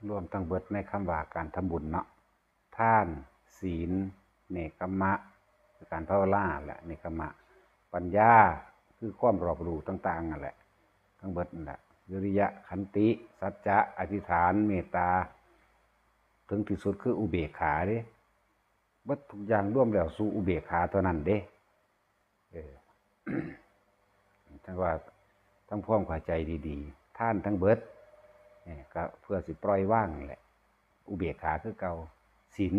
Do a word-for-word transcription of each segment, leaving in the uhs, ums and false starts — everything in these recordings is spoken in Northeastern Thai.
รวมทั้งเบิดในคำว่าการทำบุญเนาะ ทาน ศีล เนกขัมมะ คือการภาวนาและเนกขัมมะ ปัญญา คือความรอบรู้ต่างๆนั่นแหละ ทั้งเบิดนั่นแหละ วิริยะ ขันติ สัจจะ อธิษฐาน เมตตา ถึงที่สุดคืออุเบกขาเด้ เบิดทุกอย่างรวมแล้วสู่อุเบกขาเท่านั้นเด้ เออ ทั้งว่าทั้งความเข้าใจดีๆ ทานทั้งเบิดเนี่ยก็เพื่อสิปล่อยวางนั่นแหละ อุเบกขาคือเก่า ศีล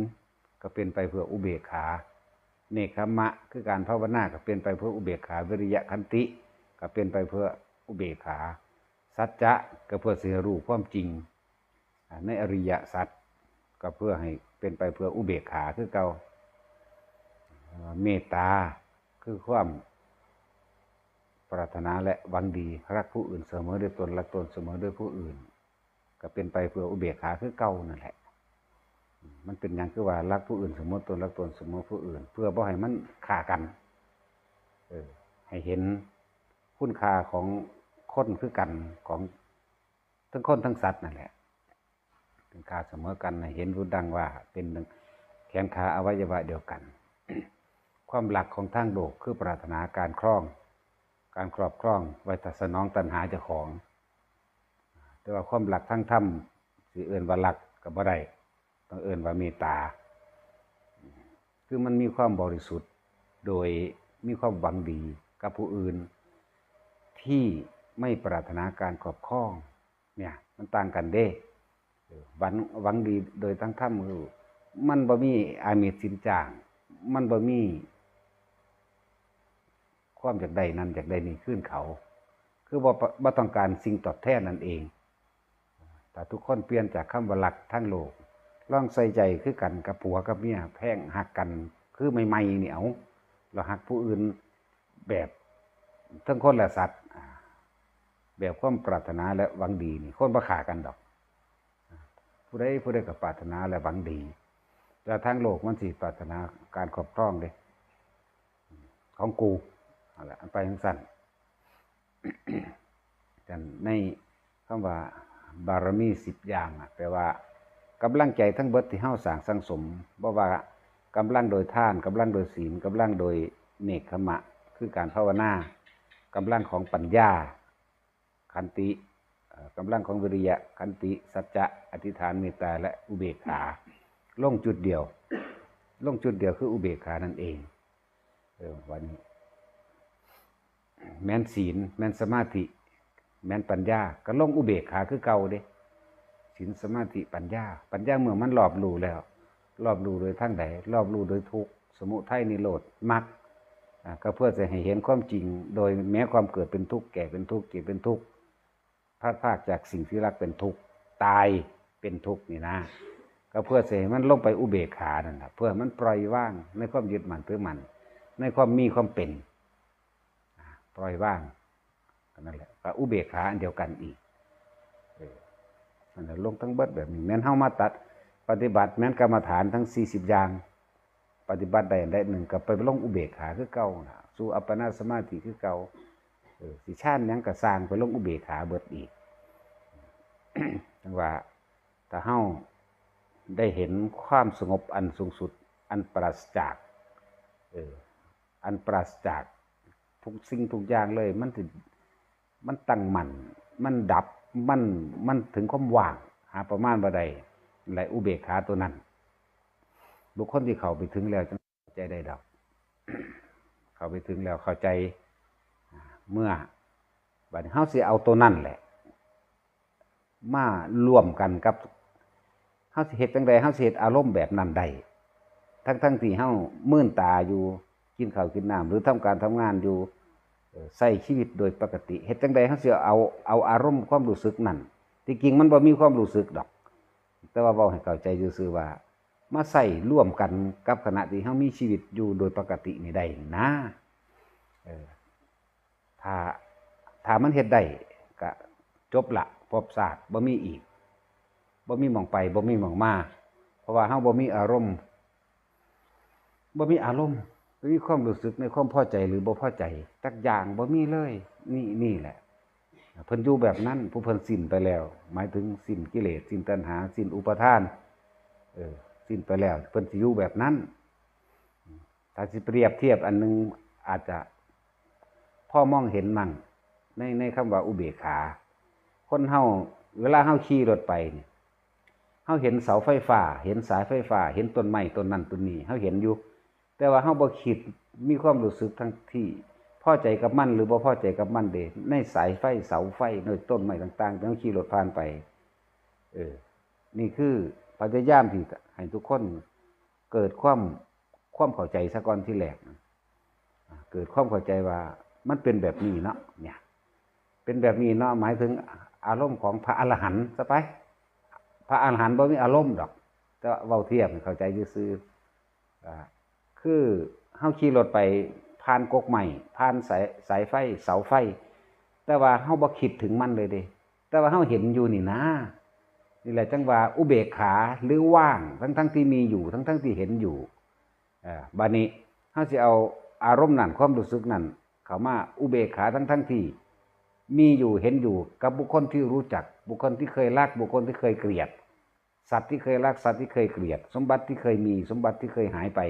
ก็เป็นไปเพื่ออุเบกขา เนกขัมมะคือการภาวนาก็เป็นไปเพื่ออุเบกขา วิริยะ ขันติ ก็เป็นไปเพื่ออุเบกขา สัจจะก็เพื่อสิให้รู้ความจริง อ่า ในอริยสัจ ก็เพื่อให้เป็นไปเพื่ออุเบกขาคือเก่า เอ่อ เมตตาคือความปรารถนาและหวังดี รักผู้อื่นเสมอด้วยตน รักตนเสมอด้วยผู้อื่น ก็เป็นไปเพื่ออุเบกขาคือเก่านั่นแหละ มันเป็นหยังคือว่ารักผู้อื่นเสมอตน รักตนเสมอผู้อื่น เพื่อบ่ให้มันฆ่ากัน เออ ให้เห็นคุณค่าของคนคือกัน ของทั้งคนทั้งสัตว์นั่นแหละ คุณค่าเสมอกัน ให้เห็นรู้ดังว่าเป็นแขนขาอวัยวะเดียวกัน ความรักของทางโลกคือปรารถนาการครอง การครอบครองไว้ถ้าสนองตัณหาเจ้าของ แต่ว่าความรักทางธรรมสิเอิ้นว่ารักก็บ่ได้ ต้องเอิ้นว่าเมตตา คือมันมีความบริสุทธิ์ โดยมีความหวังดีกับผู้อื่น ที่ไม่ปรารถนาการครอบครอง เนี่ย มันต่างกันเด้ เออ หวัง หวังดีโดยทางธรรมคือ มันบ่มีอามิสสินจ้าง มันบ่มีความอยากได้นั่นอยากได้นี่คืนเขา คือบ่ บ่ต้องการสิ่งตอบแทนนั่นเอง ถ้าทุกคนเปลี่ยนจากคำว่ารักทางโลก ลองใส่ใจคือกันกับผัวกับเมีย แพงฮักกันคือใหม่ๆนี่ เอา แล้วฮักผู้อื่นแบบทั้งคนและสัตว์ อ่า แบบความปรารถนาและหวังดีนี่ คนบ่ฆ่ากันดอก ผู้ใดผู้ใดก็ปรารถนาและหวังดี แต่ทางโลกมันสิปรารถนาการครอบครองเด้ ของกู เอาละ อันไปจั่งซั้น กันในคำว่าบารมีสิบอย่างอะ แปลว่ากำลังใจทั้งเบิดที่เฮาสร้างสั่งสม บ่ว่ากำลังโดยทาน กำลังโดยศีล กำลังโดยเนกขัมมะ คือการภาวนา กำลังของปัญญา ขันติ เอ่อ กำลังของวิริยะ ขันติ สัจจะ อธิษฐาน เมตตา และอุเบกขา ลงจุดเดียว ลงจุดเดียวคืออุเบกขานั่นเอง เออ วันนี้ แม่นศีล แม่นสมาธิ แม่นปัญญา ก็ลงอุเบกขาคือเก่าเด้ ศีล สมาธิ ปัญญา ปัญญาเมื่อมันรอบรู้แล้ว รอบรู้โดยทางใด รอบรู้โดยทุกข์ สมุทัย นิโรธ มรรค อ่า ก็เพื่อจะให้เห็นความจริง โดยแม้ความเกิดเป็นทุกข์ แก่เป็นทุกข์ เจ็บเป็นทุกข์ พลัดพรากจากสิ่งที่รักเป็นทุกข์ ตายเป็นทุกข์นี่นะ ก็เพื่อจะให้มันลงไปอุเบกขานั่นแหละ เพื่อให้มันปล่อยวางในความยึดมั่นถือมั่น ในความมีความเป็น อ่า ปล่อยวาง นั่นแหละ ก็อุเบกขาอันเดียวกันอีก เออ นั่นแหละ ลงทั้งเบิดแบบนี้ แม่นเฮามาตัด ปฏิบัติแม่นกรรมฐานทั้งสี่สิบอย่าง ปฏิบัติได้อันใดหนึ่งก็ไปลงอุเบกขาคือเก่าน่ะ สู่อัปปนาสมาธิคือเก่า เออ สิฌานหยังก็ซ่างไปลงอุเบกขาเบิดอีก จั่งว่า ถ้าเฮาได้เห็นความสงบอันสูงสุด อันปราศจาก เออ อันปราศจากทุกสิ่งทุกอย่างเลย มันสิ มันตั้งมั่น มันดับ มัน มันถึงความว่าง หาประมาณบ่ได้ และอุเบกขาตัวนั้น บุคคลที่เข้าไปถึงแล้วจั่งเข้าใจได้ดอก เข้าไปถึงแล้วเข้าใจ เมื่อ บัดนี้เฮาสิเอาตัวนั้นแหละ มาร่วมกันกับ เฮาสิเฮ็ดจั่งใด เฮาสิเฮ็ดอารมณ์แบบนั้นได้ ทั้งๆที่เฮามืนตาอยู่ กินข้าวกินน้ำ หรือทำการทำงานอยู่ เอ่อ ใช้ชีวิตโดยปกติ เฮ็ดจั่งใดเฮาสิเอา เอาอารมณ์ความรู้สึกนั้น ที่จริงมันบ่มีความรู้สึกดอก แต่ว่าเว้าให้เข้าใจซื่อๆว่า มาใช้ร่วมกันกับขณะที่เฮามีชีวิตอยู่โดยปกตินี่ได้นะ เออ ถ้า ถ้ามันเฮ็ดได้ก็จบละ ภพชาติบ่มีอีก บ่มีหม่องไป บ่มีหม่องมา เพราะว่าเฮาบ่มีอารมณ์ บ่มีอารมณ์ บ่มีความรู้สึกในความพอใจหรือบ่พอใจจักอย่าง บ่มีเลย นี่ นี่แหละ เพิ่นอยู่แบบนั้น ผู้เพิ่นสิ้นไปแล้ว หมายถึงสิ้นกิเลส สิ้นตัณหา สิ้นอุปาทาน เออ สิ้นไปแล้ว เพิ่นสิอยู่แบบนั้น ถ้าสิเปรียบเทียบอันหนึ่ง อาจจะพอมองเห็นมั่ง ใน ในคำว่าอุเบกขา คนเฮา เวลาเฮาขี่รถไปเนี่ย เฮาเห็นเสาไฟฟ้า เห็นสายไฟฟ้า เห็นต้นไม้ต้นนั้นต้นนี้ เฮาเห็นอยู่ แต่ว่าเฮาบ่คิด มีความรู้สึกทั้งที่พอใจกับมันหรือบ่พอใจกับมันเด้ ในสายไฟเสาไฟ ในต้นไม้ต่างๆ ที่เฮาขี่รถผ่านไป เออ นี่คือพยายามที่ให้ทุกคนเกิดความ ความเข้าใจซะก่อนทีแรกนะ อ่า เกิดความเข้าใจว่ามันเป็นแบบนี้เนาะ เนี่ย เป็นแบบนี้เนาะ หมายถึงอารมณ์ของพระอรหันต์ซะไป พระอรหันต์บ่มีอารมณ์ดอก แต่ว่าเว้าเทียบให้เข้าใจซื่อๆ อ่า คือเฮาขี่รถไปผ่านกกไม้ ผ่านสาย สายไฟ เสาไฟ แต่ว่าเฮาบ่คิดถึงมันเลยเด้ แต่ว่าเฮาเห็นอยู่นี่นะ นี่แหละจั่งว่าอุเบกขา หรือว่าง ทั้งๆที่มีอยู่ ทั้งๆที่เห็นอยู่ อ่า บัดนี้เฮาสิเอาอารมณ์นั้น ความรู้สึกนั้น เข้ามาอุเบกขา ทั้งๆที่มีอยู่ เห็นอยู่ กับบุคคลที่รู้จัก บุคคลที่เคยรัก บุคคลที่เคยเกลียด สัตว์ที่เคยรัก สัตว์ที่เคยเกลียด สมบัติที่เคยมี สมบัติที่เคยหายไป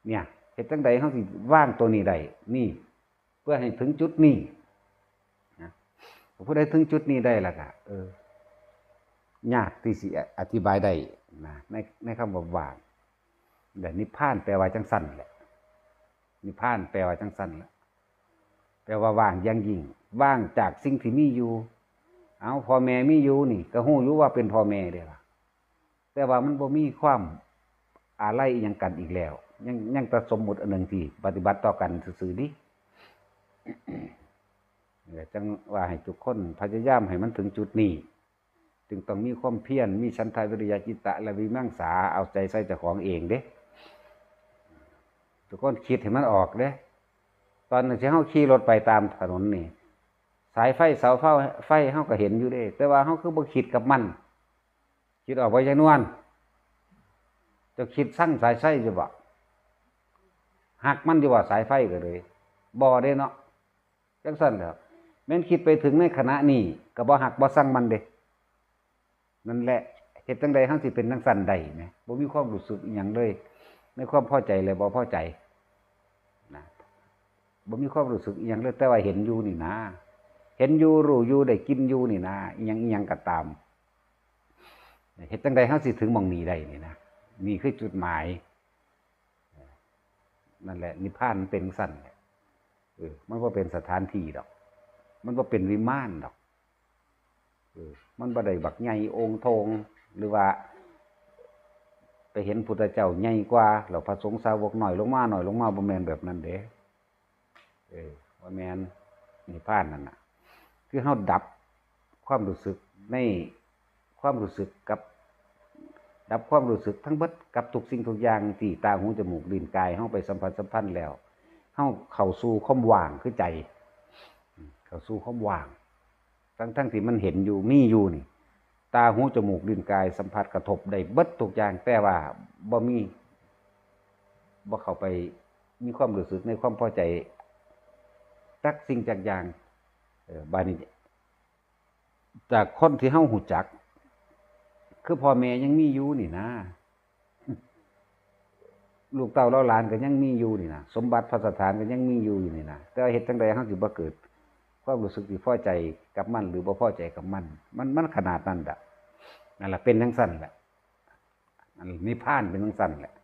เนี่ย เฮ็ดจั่งใดเฮาสิวางตัวนี้ได้ นี่ เพื่อให้ถึงจุดนี้นะ ผู้ใดถึงจุดนี้ได้แล้วก็ เออ ยากที่สิอธิบายได้นะ ใน ในคำว่าว่าง และนิพพานแปลว่าจั่งซั่นแหละ นิพพานแปลว่าจั่งซั่นแหละ แปลว่าว่างอย่างยิ่ง ว่างจากสิ่งที่มีอยู่ เอา พ่อแม่มีอยู่นี่ ก็ฮู้อยู่ว่าเป็นพ่อแม่เด้ล่ะ แต่ว่ามันบ่มีความอาลัยอิหยังกันอีกแล้ว ยัง ยังแต่สมมุติอันหนึ่งที่ปฏิบัติต่อกันซื่อๆ นี่ จั่งว่าให้ทุกคนพยายามให้มันถึงจุดนี้ จึงต้องมีความเพียร มีฉันทะ วิริยะ จิตตะ และวิมังสา เอาใจใส่เจ้าของเองเด้ ทุกคนคิดให้มันออกเด้ ตอนที่เฮาขี่รถไปตามถนนนี่ สายไฟ เสาไฟ ไฟเฮาก็เห็นอยู่เด้ แต่ว่าเฮาคือบ่คิดกับมัน คิดออกบ่ ยายนวล เจ้าคิดซังสายไฟอยู่บ่ ฮักมันอยู่บ่ สายไฟก็เลย บ่เด้เนาะ จั่งซั่นแหละ แม่นคิดไปถึงในขณะนี้ ก็บ่ฮักบ่ซังมันเด้ นั่นแหละ เฮ็ดจั่งใดเฮาสิเป็นจั่งซั่นได้แหม บ่มีความรู้สึกอิหยังเลย ในความพอใจและบ่พอใจนะ บ่มีความรู้สึกอิหยังเลย แต่ว่าเห็นอยู่นี่นะ เห็นอยู่ รู้อยู่ ได้กินอยู่นี่นะ อิหยังอิหยังก็ตาม เฮ็ดจั่งใดเฮาสิถึงหม่องนี้ได้นี่นะ นี่คือจุดหมาย นั่นแหละ นิพพานมันเป็นจั่งซั่นแหละ เออ มันบ่เป็นสถานที่ดอก มันบ่เป็นวิมานดอก เออ มันบ่ได้บักใหญ่โอ่งโท่ง หรือว่า ไปเห็นพุทธเจ้าใหญ่กว่า แล้วพระสงฆ์สาวกน้อยลงมา น้อยลงมา บ่แม่นแบบนั้นเด้ เออ บ่แม่น นิพพานนั่นน่ะ คือเฮาดับความรู้สึกใน ความรู้สึกกับ ดับความรู้สึกทั้งเบิดกับทุกสิ่งทุกอย่างที่ตา หู จมูก ลิ้น กายเฮาไปสัมผัสสัมพันธ์แล้ว เฮาเข้าสู่ความว่างคือใจ เข้าสู่ความว่าง ทั้งๆที่มันเห็นอยู่ มีอยู่นี่ ตา หู จมูก ลิ้น กายสัมผัสกระทบได้เบิดทุกอย่าง แต่ว่าบ่มี บ่เข้าไปมีความรู้สึกในความพอใจจักสิ่งจักอย่าง เออ บาดนี้ จากคนที่เฮารู้จัก คือพ่อแม่ยังมีอยู่นี่นะ ลูกเต้าเหล่าหลานก็ยังมีอยู่นี่นะ สมบัติพัสถานก็ยังมีอยู่อยู่นี่นะ แต่ว่าเฮ็ดจั่งใดเฮาสิบ่เกิดความรู้สึกที่พอใจกับมัน หรือบ่พอใจกับมัน มัน มันขนาดนั้นดะ นั่นล่ะ เป็นจั่งซั่นแหละ อันนิพพานเป็นจั่งซั่นแหละ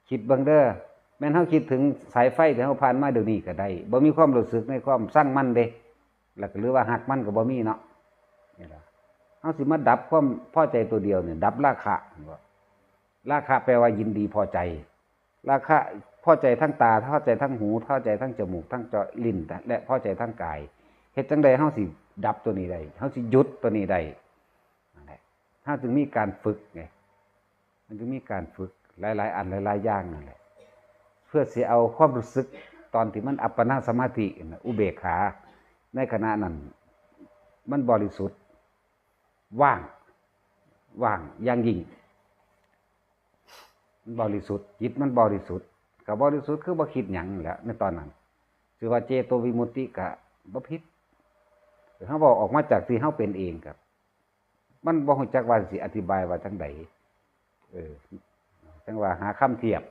คิดเบิ่งเด้อ แม่นเฮาคิดถึงสายไฟที่เฮาผ่านมาเดี๋ยวนี้ก็ได้ บ่มีความรู้สึกในความซังมันเด้ แล้วก็หรือว่าฮักมันก็บ่มีเนาะ นี่ล่ะ เฮาสิมาดับความพอใจตัวเดียวเนี่ย ดับราคะ ราคะแปลว่ายินดีพอใจ ราคะพอใจทั้งตา พอใจทั้งหู พอใจทั้งจมูก ทั้งจอ ลิ้น และพอใจทั้งกาย เฮ็ดจั่งใดเฮาสิดับตัวนี้ได้ เฮาสิหยุดตัวนี้ได้ นั่นแหละ เฮาจึงมีการฝึกไง มันจึงมีการฝึกหลายๆ อันหลายๆ อย่างนั่นแหละ เพื่อสิเอาความรู้สึกตอนที่มันอัปปนาสมาธิน่ะ อุเบกขา ในขณะนั้น มันบริสุทธิ์ ว่าง ว่างอย่างยิ่ง มันบริสุทธิ์ จิตมันบริสุทธิ์ ก็บริสุทธิ์คือบ่คิดหยังแหละในตอนนั้น ถือว่าเจโตวิมุตติก็บ่ผิด เฮาเว้าออกมาจากที่เฮาเป็นเองครับ มันบ่ฮู้จักว่าสิอธิบายว่าจั่งใด เออ จั่งว่าหาคำเทียบ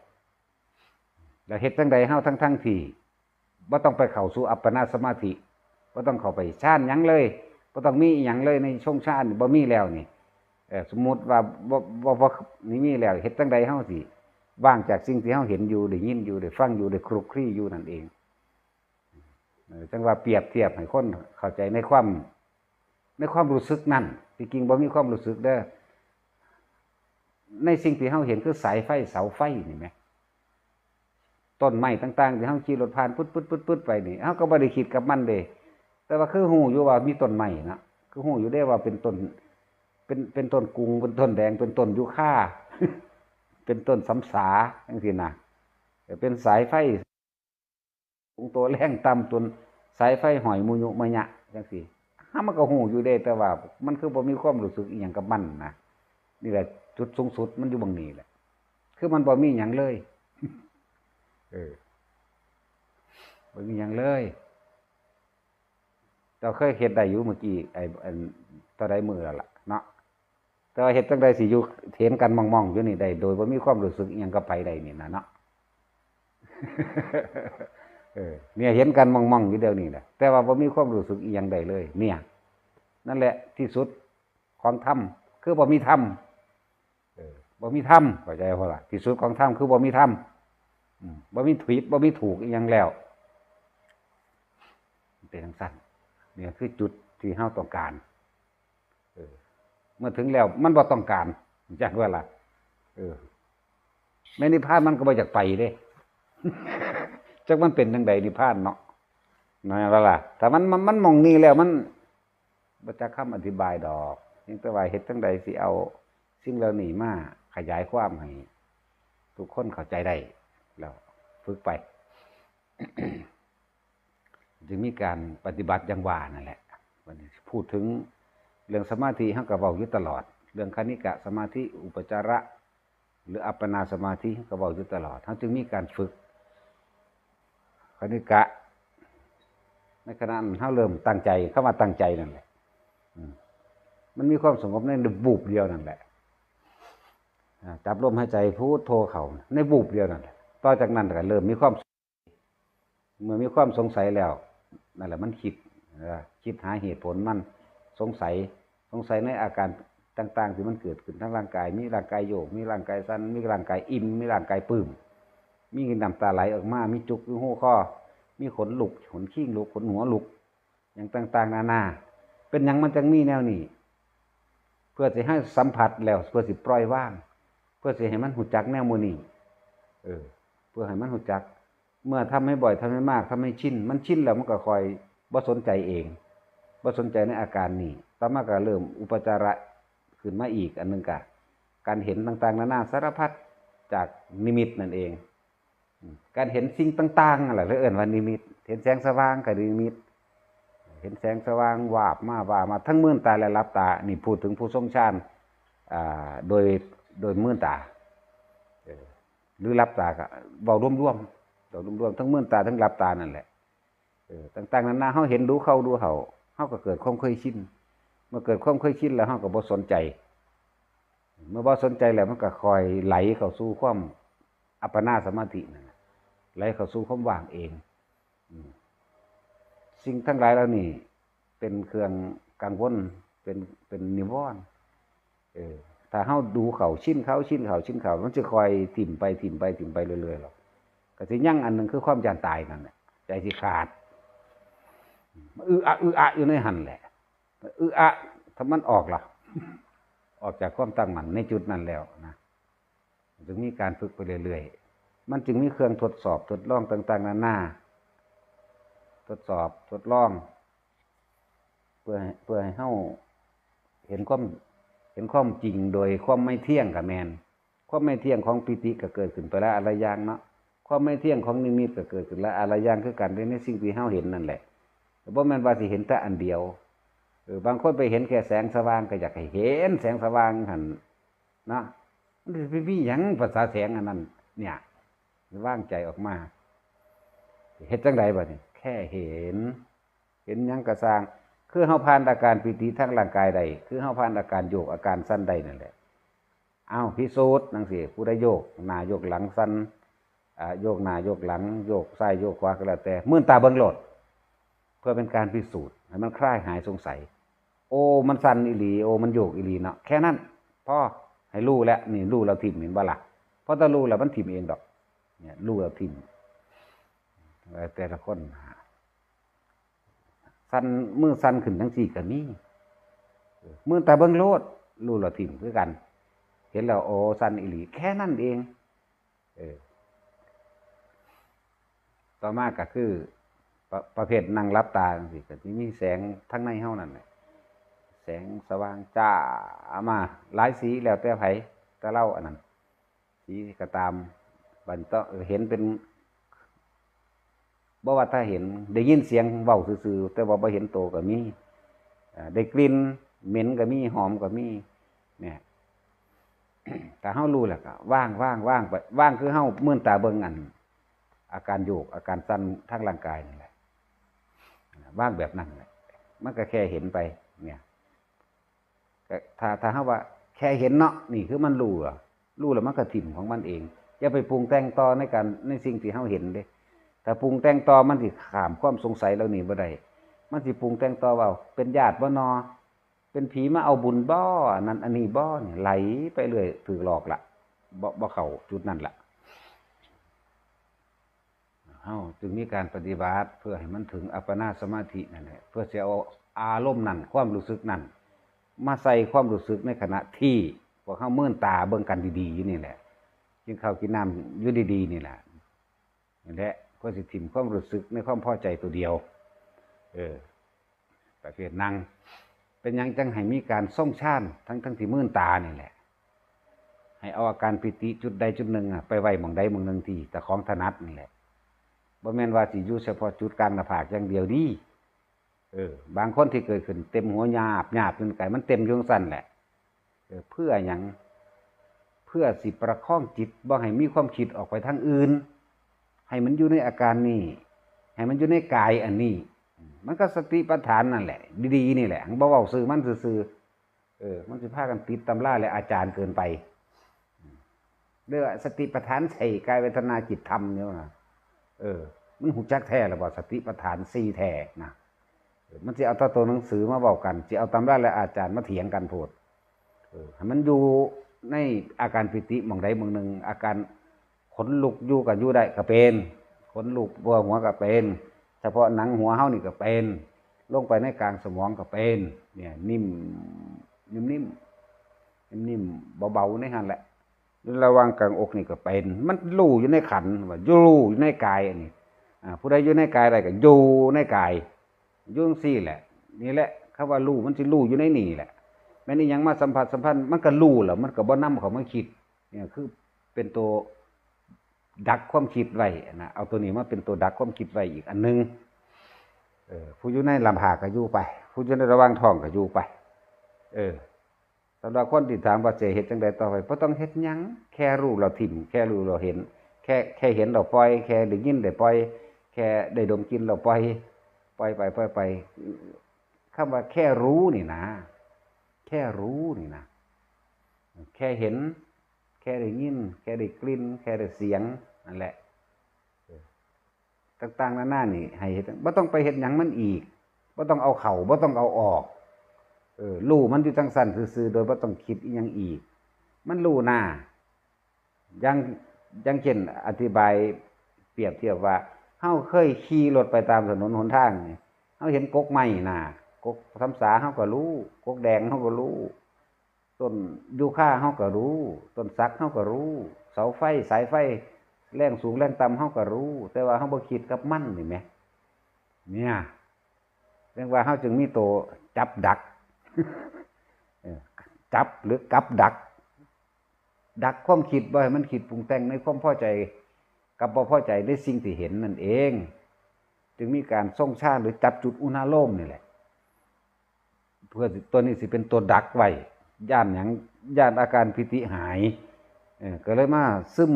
แล้วเฮ็ดจั่งใดเฮาทั้งๆที่บ่ต้องไปเข้าสู่อัปปนาสมาธิ บ่ต้องเข้าไปฌานหยังเลย บ่ต้องมีอิหยังเลยในช่วงฌานบ่มีแล้วนี่ เออ สมมุติว่าบ่ บ่ บ่ นี่มีแล้ว เฮ็ดจั่งใดเฮาสิว่างจากสิ่งที่เฮาเห็นอยู่ ได้ยินอยู่ ได้ฟังอยู่ ได้คลุกคลีอยู่นั่นเอง เออ จั่งว่าเปรียบเทียบให้คนเข้าใจในความ ในความรู้สึกนั่น ที่จริงบ่มีความรู้สึกเด้อ ในสิ่งที่เฮาเห็นคือสายไฟเสาไฟนี่แหม ต้นไม้ต่างๆ ที่เฮาขี่รถผ่านปึ๊ดๆๆๆไปนี่ เฮาก็บ่ได้คิดกับมันเด้ แต่ว่าคือฮู้อยู่ว่ามีต้นไม้นะ คือฮู้อยู่เด้ว่าเป็นต้น เป็น เป็นต้นกุง เป็นต้นแดง เป็นต้นยูคา เป็นต้นสำสา จั่งซี้นะ เป็นสายไฟ สูงตัวแรงต่ำ ต้นสายไฟห้อยมุยุมะยะ จั่งซี้ เฮามันก็ฮู้อยู่เด้ แต่ว่ามันคือบ่มีความรู้สึกอิหยังกับมันนะ นี่แหละจุดสูงสุดมันอยู่หม่องนี้แหละ คือมันบ่มีหยังเลย เออ บ่มีหยังเลย เจ้าเคยเฮ็ดได้อยู่เมื่อกี้ ไอ้ อัน เท่าใดมื้อแล้วล่ะเนาะ แต่ว่าเฮ็ดจั่งใดสิอยู่เห็นกันม่องๆอยู่นี่ได้ โดยบ่มีความรู้สึกอิหยังกับไผได้นี่นะเนาะ เออ เนี่ยเห็นกันม่องๆอยู่เดี๋ยวนี้แหละ แต่ว่าบ่มีความรู้สึกอิหยังได้เลย เนี่ย นั่นแหละที่สุดของธรรม คือบ่มีธรรม เออ บ่มีธรรม เข้าใจบ่ล่ะ ที่สุดของธรรมคือบ่มีธรรม อืม บ่มีผิด บ่มีถูกอิหยังแล้ว มันเป็นจั่งซั้น เนี่ยคือจุดที่เฮาต้องการ เออ เมื่อถึงแล้วมันบ่ต้องการ จักว่าล่ะ เออ ในนิพพานมันก็บ่อยากไปเด้ จักมันเป็นจั่งใดนิพพานเนาะ นั่นว่าล่ะ ถ้ามัน มัน มันหม่องนี้แล้วมันบ่จักคำอธิบายดอก เพียงแต่ว่าเฮ็ดจั่งใดสิเอาสิ่งเหล่านี้มาขยายความให้ทุกคนเข้าใจได้ แล้วฝึกไป จึงมีการปฏิบัติอย่างว่านั่นแหละ บัดนี้พูดถึงเรื่องสมาธิ เฮาก็เว้าอยู่ตลอด เรื่องคณิกะสมาธิ อุปจาระ หรืออัปปนาสมาธิ เฮาก็เว้าอยู่ตลอด เฮาจึงมีการฝึก คณิกะ ในขณะนั้นเฮาเริ่มตั้งใจ คำว่าตั้งใจนั่นแหละ อืม มันมีความสงบในบูบเดียวนั่นแหละ อ่า จับลมหายใจพุทโธเข้า ในบูบเดียวนั่นแหละ ต่อจากนั้นก็เริ่มมีความ เมื่อมีความสงสัยแล้ว นั่นแหละมันคิด เออ คิดหาเหตุผลมัน สงสัย สงสัยในอาการต่างๆที่มันเกิดขึ้นทางร่างกาย มีร่างกายโยก มีร่างกายสั่น มีร่างกายอิ่ม มีร่างกายปลื้ม มีน้ำตาไหลออกมา มีจุกอยู่หูคอ มีขนลุก ขนคิงลุก ขนหัวลุก หยังต่างๆนานา เป็นหยังมันจั่งมีแนวนี้ เพื่อสิให้สัมผัสแล้ว เพื่อสิปล่อยวาง เพื่อสิให้มันฮู้จักแนวหมู่นี้ เออ เพื่อให้มันฮู้จัก เมื่อทำให้บ่อย ทำให้มาก ทำให้ชิน มันชินแล้วมันก็ค่อยบ่สนใจเอง บ่สนใจในอาการนี้ ต่อมาก็เริ่มอุปจาระขึ้นมาอีกอันหนึ่งกะ การเห็นต่างๆนานาสารพัดจากนิมิตนั่นเอง อืม การเห็นสิ่งต่างๆนั่นแหละ เรียกเอิ้นว่านิมิต เห็นแสงสว่างก็นิมิต เห็นแสงสว่างวาบมาวาบมา ทั้งมืนตาและหลับตา นี่พูดถึงผู้ทรงฌาน อ่า โดย โดยมืนตา เออ หรือหลับตาก็เว้ารวมๆ เว้ารวมๆ ทั้งมืนตาทั้งหลับตานั่นแหละ เออ ต่างๆนานา เฮาเห็นดูเข้าดูเข้า เฮาก็เกิดความเคยชิน เมื่อเกิดความเคยชินแล้วเฮาก็บ่สนใจ เมื่อบ่สนใจแล้วมันก็ค่อยไหลเข้าสู่ความอัปปนาสมาธินั่นน่ะ ไหลเข้าสู่ความว่างเอง อืม สิ่งทั้งหลายเหล่านี้เป็นเครื่องกังวล เป็น เป็นนิวรณ์ เออ ถ้าเฮาดูเข้า ชินเข้า ชินเข้า ชินเข้า มันสิค่อยถิ่มไป ถิ่มไป ถิ่มไปเรื่อยๆหรอก ก็สิยังอันหนึ่งคือความย้านตายนั่นแหละ ใจสิขาด อึอะ อึอะอยู่ในหั่นแหละ อึอะ ถ้ามันออกล่ะ ออกจากความตั้งมั่นในจุดนั้นแล้วนะ จึงมีการฝึกไปเรื่อยๆ มันจึงมีเครื่องทดสอบทดลองต่างๆนานา ทดสอบทดลอง เพื่อให้ เพื่อให้เฮาเห็นความ เห็นความจริงโดยความไม่เที่ยงก็แม่น ความไม่เที่ยงของปีติก็เกิดขึ้นไปละอันละอย่างเนาะ ความไม่เที่ยงของนิมิตก็เกิดขึ้นละอันละอย่างคือกัน ในสิ่งที่เฮาเห็นนั่นแหละ บ่แม่นว่าสิเห็นแต่อันเดียว เออ บางคนไปเห็นแค่แสงสว่างก็อยากให้เห็นแสงสว่างหั่นเนาะ มันสิไปมีหยังภาษาแสงอันนั้น เนี่ย วางใจออกมา เฮ็ดจั่งใดบัดนี้ แค่เห็น เห็นหยังก็ซ่าง คือเฮาผ่านอาการปีติทางร่างกายได้ คือเฮาผ่านอาการโยกอาการสั่นได้นั่นแหละ อ้าว พิสูจน์จั่งซี้ ผู้ใดโยกหน้าโยกหลังสั่น อ่า โยกหน้าโยกหลัง โยกซ้ายโยกขวาก็แล้วแต่ มืนตาเบิ่งโลด เพื่อเป็นการพิสูจน์ ให้มันคลายหายสงสัย โอ้ มันสั่นอีหลี โอ้ มันโยกอีหลีเนาะ แค่นั้น พอ ให้รู้แล้ว นี่รู้แล้วถิ่ม เห็นบ่ล่ะ พอแต่รู้แล้วมันถิ่มเองดอก เนี่ย รู้แล้วถิ่ม แต่ละคน สั่น มือสั่นขึ้นจั่งซี้ก็มี มืนตาเบิ่งโลด รู้แล้วถิ่มคือกัน เห็นแล้ว โอ้ สั่นอีหลี แค่นั้นเอง เออ ต่อมาก็คือ ประ ประเภทนั่งหลับตาจั่งซี้ ก็สิมีแสงทางในเฮานั่นแหละ แสงสว่างจ้ามา หลายสีแล้วแต่ไผ แต่ลาวอันนั้น สีก็ตาม บัดนี้เห็นเป็น บ่ว่าถ้าเห็น ได้ยินเสียงเว้าซื่อๆ แต่ว่าบ่เห็นโตก็มี อ่า ได้กลิ่นเหม็นก็มี หอมก็มี เนี่ย ถ้าเฮารู้แล้วก็วาง วาง วางไป วางคือเฮามืนตาเบิ่งอัน อาการโยก อาการสั่นทางร่างกายนั่นแหละ วางแบบนั้นแหละ มันก็แค่เห็นไป เนี่ย ก็ถ้า ถ้าเฮาว่าแค่เห็นเนาะ นี่คือมันรู้เหรอ รู้แล้วมันก็ถิ่มของมันเอง อย่าไปปรุงแต่งต่อในการ ในสิ่งที่เฮาเห็นเด้ ถ้าปรุงแต่งต่อมันสิข้ามความสงสัยเหล่านี้บ่ได้ มันสิปรุงแต่งต่อว่าเป็นญาติบ่นอ เป็นผีมาเอาบุญบ่ อันนั้นอันนี้บ่ เนี่ย ไหลไปเรื่อย ถืกหลอกละ บ่ บ่เข้าจุดนั้นละ เฮาจึงมีการปฏิบัติเพื่อให้มันถึงอัปปนาสมาธินั่นแหละ เพื่อสิเอาอารมณ์นั้น ความรู้สึกนั้น มาใส่ความรู้สึกในขณะที่พวกเฮามืนตาเบิ่งกันดีๆ อยู่นี่แหละ กินข้าวกินน้ำอยู่ดีๆ นี่แหละ นั่นแหละ เพื่อสิถิ่มความรู้สึกในความพอใจตัวเดียว เออ ประเภทนั่ง เป็นหยังจั่งให้มีการทรงฌาน ทั้งๆ ที่มืนตานี่แหละ ให้เอาอาการปีติจุดใดจุดหนึ่งอะ ไปไว้หม่องใดหม่องหนึ่งที่เจ้าของถนัดนี่แหละ บ่แม่นว่าสิอยู่เฉพาะจุดกลางหน้าผากอย่างเดียวเด้ เออ บางคนที่เกิดขึ้นเต็มหัวหยาบหยาบจนไกล มันเต็มอยู่จั่งซั้นแหละ เออ เพื่อหยัง เพื่อสิประคองจิตบ่ให้มีความคิดออกไปทางอื่น ให้มันอยู่ในอาการนี้ ให้มันอยู่ในกายอันนี้ มันก็สติปัฏฐานนั่นแหละ ดีๆ นี่แหละ บ่เว้าซื่อมันซื่อๆ เออ มันสิพากันติดตำราและอาจารย์เกินไป เรียกว่าสติปัฏฐานสี่ กายเวทนาจิตธรรมเนี่ยนะ เออ มันฮู้จักแท้หรือบ่ สติปัฏฐานสี่แท้นะ เออ มันสิเอาแต่ตัวหนังสือมาเว้ากัน สิเอาตำราและอาจารย์มาเถียงกันโพด เออ ให้มันอยู่ในอาการปีติหม่องใดหม่องหนึ่ง อาการขนลุกอยู่ก็อยู่ได้ก็เป็น ขนลุกทั่วหัวก็เป็น เฉพาะหนังหัวเฮานี่ก็เป็น ลงไปในกลางสมองก็เป็น เนี่ย นิ่ม นิ่มๆ นิ่มๆ เบาๆ ในหั่นแหละ ระหว่างกลางอกนี่ก็เป็น มันรู้อยู่ในขันธ์ ว่ารู้อยู่ในกายอันนี้ อ่า ผู้ใดอยู่ในกายได้ก็อยู่ในกาย อยู่จั่งซี้แหละ นี่แหละ คำว่ารู้มันสิรู้อยู่ในนี่แหละ แม่นอิหยังมาสัมผัสสัมพันธ์ มันก็รู้แล้ว มันก็บ่นำเข้ามาคิด เนี่ยคือเป็นตัวดักความคิดไว้นะ เอาตัวนี้มาเป็นตัวดักความคิดไว้อีกอันหนึ่ง เออ ผู้อยู่ในลำบากก็อยู่ไป ผู้อยู่ในระหว่างท้องก็อยู่ไป เออ สำหรับคนที่ถามว่าจะเฮ็ดจั่งใดต่อไป บ่ต้องเฮ็ดหยัง แค่รู้แล้วถิ่ม แค่รู้แล้วเห็น แค่ แค่เห็นแล้วปล่อย แค่ได้ยินได้ปล่อย แค่ได้ดมกลิ่นแล้วปล่อย ปล่อยไป ปล่อยไป คำว่าแค่รู้นี่นะ แค่รู้นี่นะ แค่เห็น แค่ได้ยิน แค่ได้กลิ่น แค่ได้เสียง นั่นแหละ เออ ต่างๆ นานานี่ ให้เฮ็ด บ่ต้องไปเฮ็ดหยังมันอีก บ่ต้องเอาเข้า บ่ต้องเอาออก เออ รู้มันอยู่จั่งซั้นซื่อๆ โดยบ่ต้องคิดอิหยังอีก มันรู้หน้า อย่าง อย่างเช่น อธิบายเปรียบเทียบว่า เฮาเคยขี่รถไปตามถนนหนทางนี่ เฮาเห็นกกไม้หน้า กกสำสาเฮาก็รู้ กกแดงเฮาก็รู้ ต้นยูคาเฮาก็รู้ ต้นสักเฮาก็รู้ เสาไฟ สายไฟ แรงสูงแรงต่ำเฮาก็รู้ แต่ว่าเฮาบ่คิดกับมันนี่แหม เนี่ย เรียกว่าเฮาจึงมีตัวจับดัก เออ จับหรือกับดัก ดักความคิดบ่ให้มันคิดปรุงแต่งในความพอใจกับบ่พอใจในสิ่งที่เห็นนั่นเอง จึงมีการทรงฌานหรือจับจุดอุณาโลมนี่แหละ เพื่อตัวนี้สิเป็นตัวดักไว้ ย้านหยัง ย้านอาการปีติหาย เออ ก็เลยมาซึม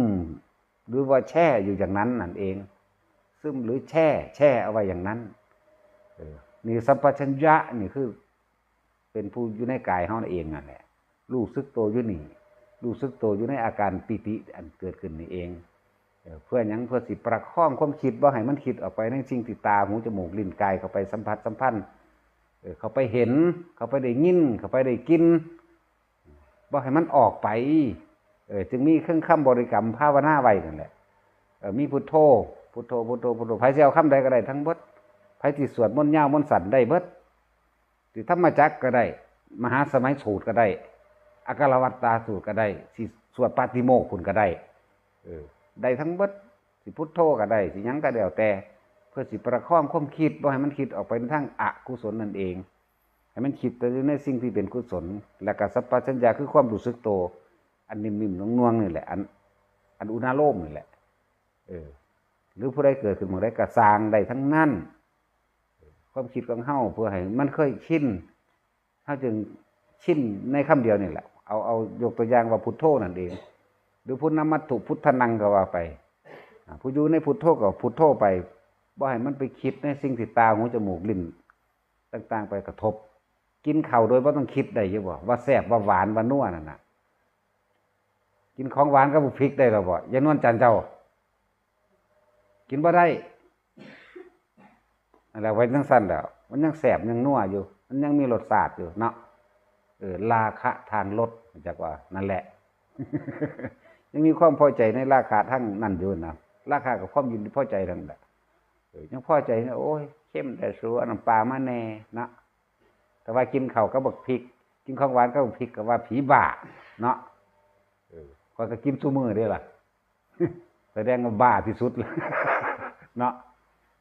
หรือว่าแช่อยู่อย่างนั้นนั่นเอง ซึมหรือแช่ แช่เอาไว้อย่างนั้น เออ นี่สัมปชัญญะนี่คือ เป็นผู้อยู่ในกายเฮาเองนั่นแหละ รู้สึกตัวอยู่นี่ รู้สึกตัวอยู่ในอาการปีติอันเกิดขึ้นนี่เอง เอ่อ เพื่อหยัง เพื่อสิประคองความคิดบ่ให้มันคิดออกไปในสิ่งที่ตา หู จมูก ลิ้น กาย เข้าไปสัมผัสสัมพันธ์ เอ่อ เข้าไปเห็น เข้าไปได้ยิน เข้าไปได้กลิ่น บ่ให้มันออกไป เออ จึงมีเครื่องคำบริกรรมภาวนาไว้นั่นแหละ เออ มีพุทโธ พุทโธ พุทโธ พุทโธ ไผสิเอาคำใดก็ได้ทั้งเบิด ไผสิสวดมนต์ยาวมนต์สั้นได้เบิด สิธรรมจักรก็ได้ มหาสมัยสูตรก็ได้ อักขวัตตาสูตรก็ได้ สิสวดปาติโมกข์พุ้นก็ได้ เออ ได้ทั้งเบิด สิพุทโธก็ได้ สิหยังก็แล้วแต่ เพื่อสิประคองความคิดบ่ให้มันคิดออกไปในทางอกุศลนั่นเอง ให้มันคิดแต่ในสิ่งที่เป็นกุศล และก็สัมปชัญญะคือความรู้สึกตัว อันนิ่มๆนวลๆนี่แหละ อัน อันอุณาโลมนี่แหละ เออ หรือผู้ใดเกิดขึ้นเมื่อใดก็สร้างได้ทั้งนั้น ความคิดของเฮาเพื่อให้มันเคยชิน เฮาจึงชินในคำเดียวนี่แหละ เอา เอายกตัวอย่างว่าพุทโธนั่นเอง หรือพุทธมัตถุพุทธนังก็ว่าไป อ่า ผู้อยู่ในพุทโธก็พุทโธไป บ่ให้มันไปคิดในสิ่งที่ตา หู จมูก ลิ้น ต่างๆ ไปกระทบ กินข้าวโดยบ่ต้องคิดได้อยู่บ่ ว่าแซ่บ ว่าหวาน ว่านัวนั่นน่ะ กินของหวานกับบักพริกได้หรอบ่ ยายนวลจันทร์เจ้า กินบ่ได้ นั่นแหละ ไว้จั่งซั้นแหล้ว มันยังแซ่บยังนัวอยู่ มันยังมีรสชาติอยู่เนาะ เออ ราคะทางรส จักว่า นั่นแหละ ยังมีความพอใจในราคะทางนั้นอยู่นะ ราคะกับความยินดีพอใจนั่นแหละ เออ ยังพอใจนะ โอ้ย เค็มแท้สู เอาน้ำปลามาแหน่เนาะ แต่ว่ากินข้าวกับบักพริก กินของหวานกับบักพริกก็ว่าผีบ้าเนาะ เออ ข้อยก็กินซุมื้อเด้ล่ะ แสดงว่าบ้าที่สุดแล้ว เนาะ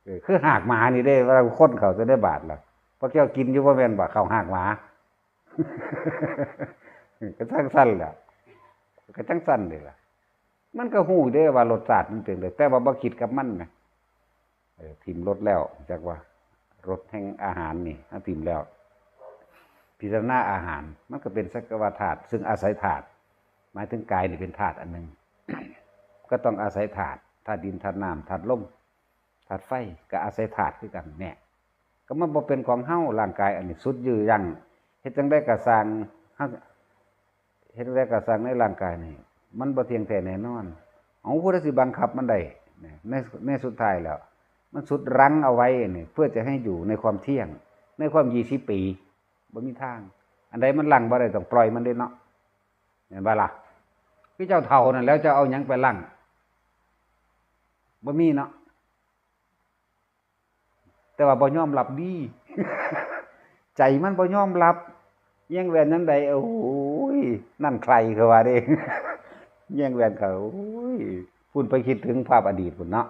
เออ คือหากหมานี่เด้ เวลาคนเข้าใส่ในบาตรล่ะ พวกเจ้ากินอยู่บ่แม่นบ่ ข้าวหากหมา ก็จั่งซั้นแหละ ก็จั่งซั้นเด้ล่ะ มันก็ฮู้เด้ว่ารสชาติมันเป็นจั่งใด แต่ว่าบ่คิดกับมันนะ เออ ถิ่มรสแล้ว จักว่ารสแห่งอาหารนี่ เฮาถิ่มแล้ว พิจารณาอาหาร มันก็เป็นสักกะวาธาตุ ซึ่งอาศัยธาตุ หมายถึงกายนี่เป็นธาตุอันหนึ่ง ก็ต้องอาศัยธาตุ ธาตุดิน ธาตุน้ำ ธาตุลม ธาตุไฟ ก็อาศัยธาตุคือกันเนี่ย ก็มันบ่เป็นของเฮา ร่างกายอันนี้สุดยื้อยั่ง เฮ็ดจั่งใดก็ซ่าง เฮา เฮ็ดจั่งใดก็ซ่างในร่างกายนี่ มันบ่เที่ยงแท้แน่นอน เอาผู้ใดสิบังคับมันได้ ใน ในสุดท้ายแล้ว มันสุดรั้งเอาไว้นี่ เพื่อจะให้อยู่ในความเที่ยง ในความยี่สิบปี บ่มีทาง อันใดมันรั้งบ่ได้ต้องปล่อยมันเด้เนาะ แม่นบ่ล่ะ คือเจ้าเฒ่านั่นแหล้ว เจ้าเอาหยังไปรั้ง บ่มีเนาะ แต่ว่าบ่ยอมรับดี ใจมันบ่ยอมรับ แย่งแหวนยามใด โอ้ย นั่นใครเขาว่าเด้ แย่งแหวนเขา โอ้ย พุ้นไปคิดถึงภาพอดีตพุ้นเนาะ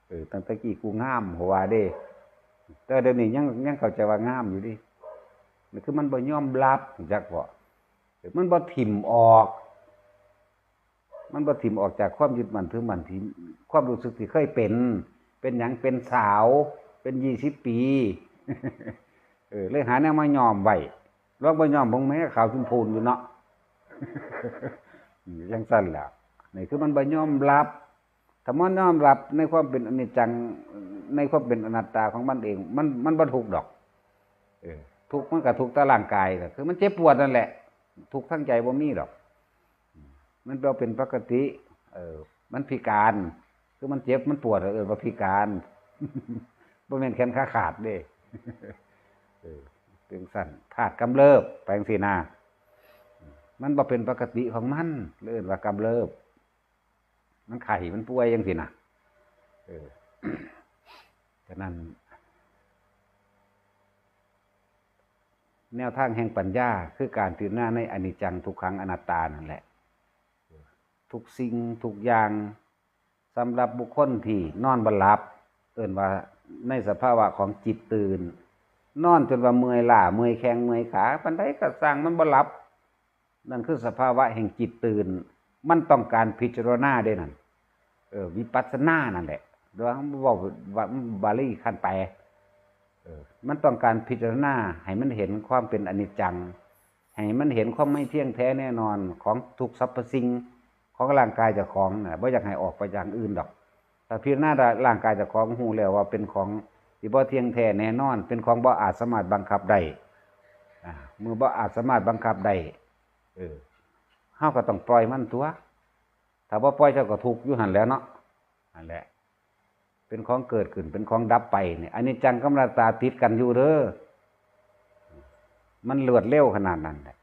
เออ ตั้งแต่กี้กูงามเขาว่าเด้ แต่เดี๋ยวนี้ยัง ยังเข้าใจว่างามอยู่เด้ นี่คือมันบ่ยอมรับ จักบ่ เออ มันบ่ถิ่มออก มันบ่ถิ่มออกจากความยึดมั่นถือมั่นที่ ความรู้สึกที่เคยเป็น เป็นหยัง เป็นสาว เป็นยี่สิบปี เออ เลยหาแนวมาย้อมไว้ ลองบ่ย้อมเบิ่งแหม ขาวชมพูอยู่เนาะ จั่งซั้นแหละ นี่คือมันบ่ยอมรับ ถ้ามันยอมรับในความเป็นอนิจจัง ในความเป็นอนัตตาของมันเอง มัน มันบ่ทุกข์ดอก เออ ทุกข์มันก็ทุกข์แต่ร่างกายน่ะ คือมันเจ็บปวดนั่นแหละ ทุกข์ทางใจบ่มีดอก มันบ่เป็นปกติ เออ มันพิการ คือมันเจ็บมันปวด เอิ้นว่าพิการ บ่แม่นแขนขาขาดเด้ เออ จั่งซั้น ธาตุกำเริบ ไปจั่งซี้นะ มันบ่เป็นปกติของมัน เลยเอิ้นว่ากำเริบ มันไข้ มันป่วยจั่งซี้นะ เออ ฉะนั้น แนวทางแห่งปัญญา คือการพิจารณาในอนิจจัง ทุกขัง อนัตตานั่นแหละ ทุกสิ่งทุกอย่าง สำหรับบุคคลที่นอนบ่หลับ เอิ้นว่าในสภาวะของจิตตื่น นอนจนว่าเมื่อยล้า เมื่อยแข้ง เมื่อยขา ปานใดก็ซ่างมันบ่หลับ นั่นคือสภาวะแห่งจิตตื่น มันต้องการพิจารณาเด้นั่น เออ วิปัสสนานั่นแหละ หรือว่าเว้าว่าบาลีคันแปล เออ มันต้องการพิจารณาให้มันเห็นความเป็นอนิจจัง ให้มันเห็นความไม่เที่ยงแท้แน่นอนของทุกสรรพสิ่ง ของร่างกายเจ้าของน่ะ บ่อยากให้ออกไปอย่างอื่นดอก ถ้าพิจารณาร่างกายเจ้าของ ฮู้แล้วว่าเป็นของ ที่บ่เที่ยงแท้แน่นอน เป็นของบ่อาจสามารถบังคับได้ อ่า เมื่อบ่อาจสามารถบังคับได้ เออ เฮาก็ต้องปล่อยมันตัว ถ้าบ่ปล่อยเจ้าก็ทุกข์อยู่หั่นแหล้วเนาะ นั่นแหละ เป็นของเกิดขึ้น เป็นของดับไปเนี่ย อนิจจังกับอนัตตาติดกันอยู่เด้อ มันรวดเร็วขนาดนั้นแหละ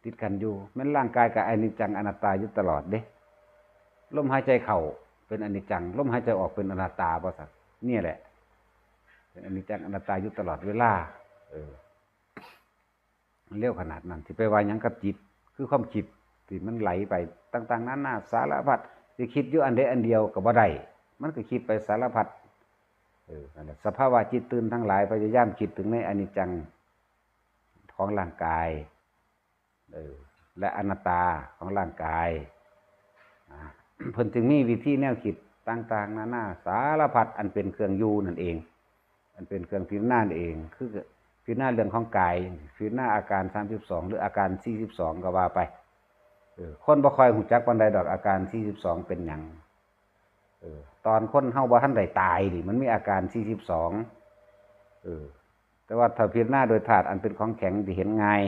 ติดกันอยู่ แม่นร่างกายกับอนิจจังอนัตตาอยู่ตลอดเด้ ลมหายใจเข้าเป็นอนิจจัง ลมหายใจออกเป็นอนัตตา ว่าซั่น เนี่ยแหละ เป็นอนิจจังอนัตตาอยู่ตลอดเวลา เออ เร็วขนาดนั้น สิไปว่าหยังกับจิต คือความคิดที่มันไหลไปต่างๆนานาสารพัด สิคิดอยู่อันใดอันเดียวก็บ่ได้ มันก็คิดไปสารพัด เออ นั่นแหละ สภาวะจิตตื่นทั้งหลาย พยายามคิดถึงในอนิจจังของร่างกาย เออ และอนัตตาของร่างกาย อ่า เพิ่นจึงมีวิธีแนวคิดต่างๆนานาสารพัด อันเป็นเครื่องอยู่นั่นเอง อันเป็นเครื่องพิจารณานั่นเอง คือพิจารณาเรื่องของกาย พิจารณาอาการสามสิบสอง หรืออาการสี่สิบสอง ก็ว่าไป เออ คนบ่ค่อยรู้จักปานใดดอก อาการสี่สิบสองเป็นหยัง เออ ตอนคนเฮาบ่ทันได้ตายนี่ มันมีอาการสี่สิบสอง เออ แต่ว่าถ้าพิจารณาโดยธาตุอันเป็นของแข็งที่เห็นง่าย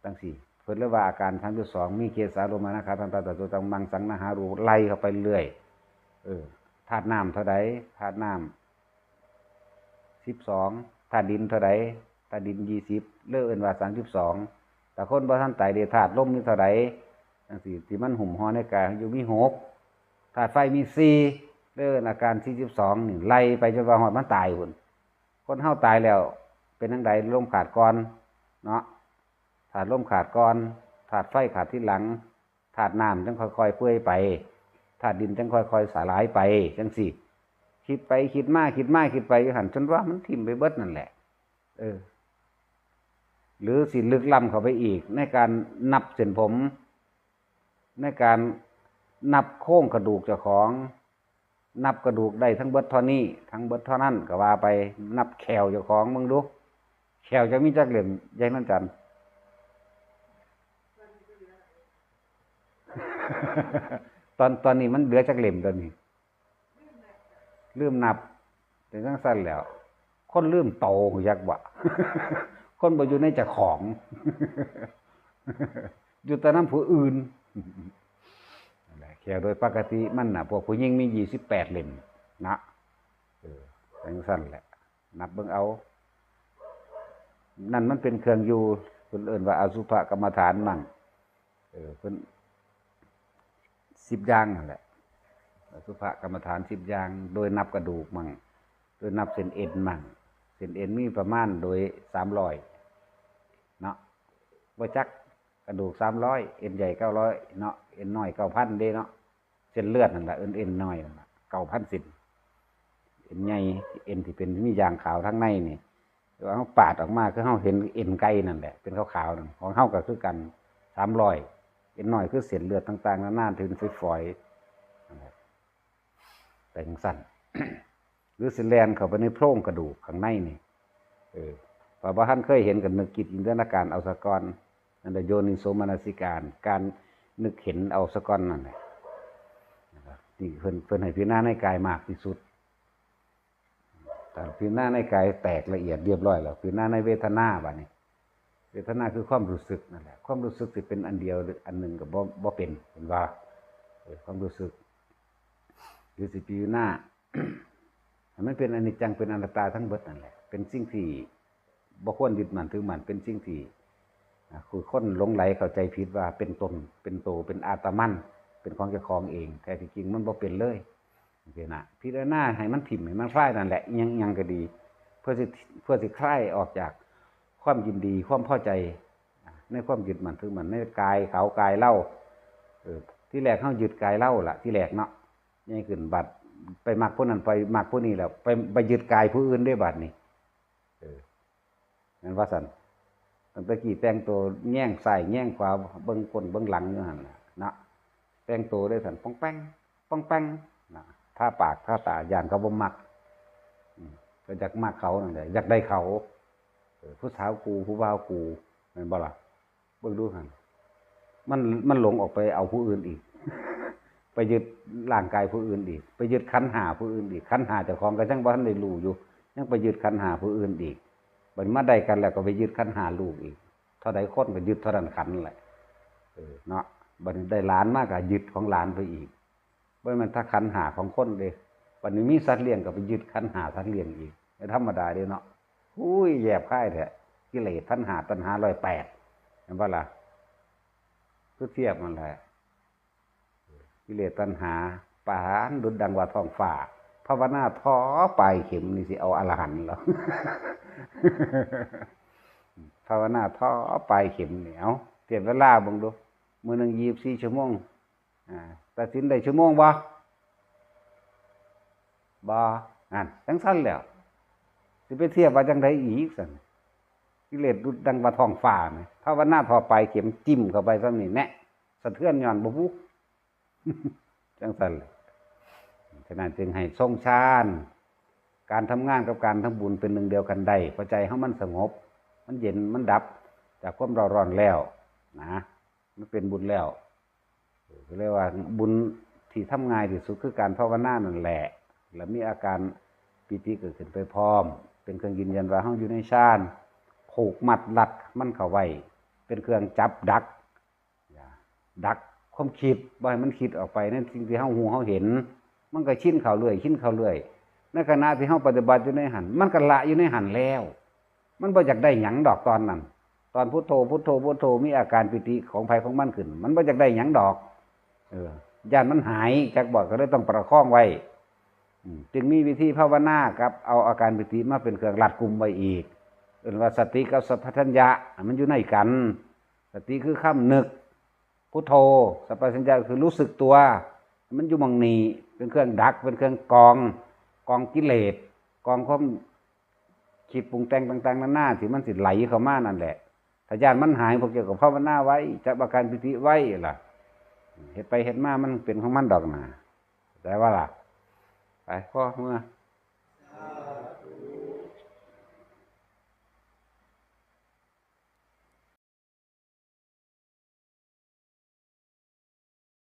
จั่งซี้ เพิ่นเลยว่าอาการสามสิบสอง มีเกสาโลมานะขาทันตาตะโจตังมังสังนะหารู ไล่เข้าไปเรื่อย เออ ธาตุน้ำเท่าใด ธาตุน้ำสิบสอง ธาตุดินเท่าใด ธาตุดินยี่สิบ เลยเอิ้นว่าสามสิบสอง แต่คนบ่ทันตายเด้ ธาตุลมมีเท่าใด จั่งซี้ ที่มันหุ้มห่อในกายอยู่มีหก ธาตุไฟมีสี่ เลยเอิ้นอาการสี่สิบสอง นี่ ไล่ไปจนว่าฮอดมันตายพุ้น คนเฮาตายแล้วเป็นจั่งใด ลมขาดก่อนเนาะ ธาตุลมขาดก่อน ธาตุไฟขาดทีหลัง ธาตุน้ำจั่งค่อยๆเปื่อยไป ธาตุดินจั่งค่อยๆสลายไป จั่งซี้ คิดไปคิดมา คิดมาคิดไปอยู่หั่น จนว่ามันถิ่มไปเบิดนั่นแหละ เออ หรือสิลึกล้ำเข้าไปอีก ในการนับเส้นผม ในการนับโครงกระดูกเจ้าของ นับกระดูกได้ทั้งเบิดเท่านี้ ทั้งเบิดเท่านั้นก็ว่าไป นับแข้วเจ้าของเบิ่งดู แข้วเจ้ามีจักเล่ม ยายนวลจันทร์ ตอน ตอนนี้มันเหลือจักเล่มตอนนี้ ลืมนับ เป็นจั่งซั้นแล้ว คนลืมโต ฮู้จักบ่ คนบ่อยู่ในเจ้าของ อยู่แต่นำผู้อื่น นั่นแหละ แข้วโดยปกติมันน่ะ พวกผู้หญิงมียี่สิบแปดเล่มนะ เออ เป็นจั่งซั้นแหละ นับเบิ่งเอา นั่นมันเป็นเครื่องอยู่ เพิ่นเอิ้นว่าอสุภกรรมฐานมั่ง เออ เพิ่น สิบอย่างนั่นแหละ อสุภกรรมฐานสิบอย่าง โดยนับกระดูกมั่ง โดยนับเส้นเอ็นมั่ง เส้นเอ็นมีประมาณโดยสามร้อยเนาะ บ่จัก กระดูกสามร้อย เอ็นใหญ่เก้าร้อยเนาะ เอ็นน้อยเก้าพันเด้เนาะ เส้นเลือดนั่นล่ะ เอ็น เอ็นน้อยนั่นล่ะ เก้าพันเส้น เอ็นใหญ่ เอ็นที่เป็นมียางขาวทางในนี่ แต่ว่าเฮาปาดออกมาคือเฮาเห็นเอ็นไก่นั่นแหละ เป็นขาวๆนั่น ของเฮาก็คือกัน สามร้อย เอ็นน้อยคือเส้นเลือดต่างๆนานาที่เป็นฝอยๆนั่นแหละ เป็นจั่งซั้น หรือสิแล่นเข้าไปในโพรงกระดูกข้างในนี่ เออ ถ้าบ่ทันเคยเห็นก็นึกจิตจินตนาการเอาซะก่อน นั่นแหละโยนิโสมนสิการ การนึกเห็นเอาซะก่อนนั่นแหละ นะครับ นี่เพิ่น เพิ่นให้พิจารณาในกายมากที่สุด ถ้าพิจารณาในกายแตกละเอียดเรียบร้อยแล้ว พิจารณาในเวทนาบัดนี้ เวทนาคือความรู้สึกนั่นแหละ ความรู้สึกสิเป็นอันเดียวหรืออันหนึ่งก็บ่ บ่เป็น เห็นบ่ เออ ความรู้สึก หรือสิพิจารณา ให้มันเป็นอนิจจัง เป็นอนัตตาทั้งเบิดนั่นแหละ เป็นสิ่งที่บ่ควรยึดมั่นถือมั่น เป็นสิ่งที่ อ่า คือคนหลงไหลเข้าใจผิดว่าเป็นตน เป็นโต เป็นอัตมัน เป็นของเจ้าของเอง แท้ที่จริงมันบ่เป็นเลย จั่งซี้นะ พิจารณาให้มันถิ่มให้มันคลายนั่นแหละ อิหยัง อิหยังก็ดี เพื่อสิ เพื่อสิคลายออกจากความยินดี ความพอใจ ในความยึดมั่นถือมั่นในกายเขากายเรา เออ ที่แรกเฮายึดกายเราล่ะ ที่แรกเนาะ ใหญ่ขึ้นบัดไปมักผู้นั้น ไปมักผู้นี้แล้ว ไป ไปยึดกายผู้อื่นเด้บัดนี้ เออ แม่นว่าซั่น ตั้งแต่กี้แต่งตัวแยงซ้ายแยงขวา เบิ่งก้นเบิ่งหลังอยู่หั่นล่ะเนาะ แต่งตัวได้ซั่น ป้องแป้ง ป้องแป้ง นะ ทาปากทาตา ย่านเขาบ่มัก อืม ก็อยากมักเขานั่นแหละ อยากได้เขา เออ ผู้สาวกู ผู้บ่าวกู แม่นบ่ล่ะ เบิ่งดูหั่น มัน มันหลงออกไปเอาผู้อื่นอีก ไปยึดร่างกายผู้อื่นอีก ไปยึดขันธ์ห้าผู้อื่นอีก ขันธ์ห้าเจ้าของก็ยังบ่ทันได้รู้อยู่ ยังไปยึดขันธ์ห้าผู้อื่นอีก บัดนี้มาได้กันแล้วก็ไปยึดขันธ์ห้าลูกอีก เท่าใดคนก็ยึดเท่านั้นขันธ์แหละ เออ เนาะ บัดนี้ได้หลานมาก็ยึดของหลานไปอีก บ่แม่นถ้าขันธ์ห้าของคนเด้ บัดนี้มีสัตว์เลี้ยงก็ไปยึดขันธ์ห้าสัตว์เลี้ยงอีก บ่ธรรมดาเด้เนาะ อุ้ย แยบคายแท้ กิเลสขันธ์ห้า ตัณหาร้อยแปด เห็นบ่ล่ะ คือเทียบนั่นแหละ กิเลสตัณหา ปานดุจดังว่าท้องฟ้า ภาวนาท่อปลายเข็มนี่สิเอาอรหันต์แล้ว ภาวนาท่อปลายเข็มนี่ เอา เทียบเวลาเบิ่งดู มื้อหนึ่งยี่สิบสี่ชั่วโมง อ่า ตัดสินได้ชั่วโมงบ่ บ่ นั่น จั่งซั่นแล้ว สิไปเทียบว่าจั่งใดอีกซั่น กิเลสดุจดังว่าท้องฟ้าแหม ภาวนาท่อปลายเข็มจิ้มเข้าไปส่ำนี้แหนะ สะเทือนย้อนบ่ฮู้ จั่งซั่นแหละ ฉะนั้นจึงให้ทรงฌาน การทำงานกับการทำบุญเป็นหนึ่งเดียวกันได้ เพราะใจเฮามันสงบ มันเย็น มันดับจากความเร่าร้อนแล้วนะ มันเป็นบุญแล้ว เออ เรียกว่าบุญที่ทำง่ายที่สุดคือการภาวนานั่นแหละ แล้วมีอาการปีติเกิดขึ้นไปพร้อม เป็นเครื่องยืนยันว่าเฮาอยู่ในฌาน ผูกมัดรัดมันเข้าไว้ เป็นเครื่องจับดัก ดักความคิดบ่ให้มันคิดออกไปในสิ่งที่เฮาฮู้เฮาเห็น มันก็ชินเข้าเรื่อย ชินเข้าเรื่อย ในขณะที่เฮาปฏิบัติอยู่ในหั่น มันก็ละอยู่ในหั่นแล้ว มันบ่อยากได้หยังดอกตอนนั้น ตอนพุทโธ พุทโธ พุทโธ มีอาการปีติของไผของมันขึ้น มันบ่อยากได้หยังดอก เออ ย้านมันหาย จักบ่ ก็เลยต้องประคองไว้ อืม จึงมีวิธีภาวนากับเอาอาการปีติมาเป็นเครื่องรัดกุมไว้อีก เอิ้นว่าสติกับสัมปชัญญะ มันอยู่ในกัน สติคือคำนึก พุทโธ สัมปชัญญะคือรู้สึกตัว มันอยู่หม่องนี้ เป็นเครื่องดัก เป็นเครื่องกอง กองกิเลส กองความคิดปรุงแต่งต่างๆนานาที่มันสิไหลเข้ามานั่นแหละ ถ้าย้านมันหาย พวกเจ้าก็ภาวนาไว้ จับอาการปีติไว้ล่ะ เฮ็ดไปเฮ็ดมามันเป็นของมันดอกนะ แต่ว่าล่ะ ไป พอเมื่อ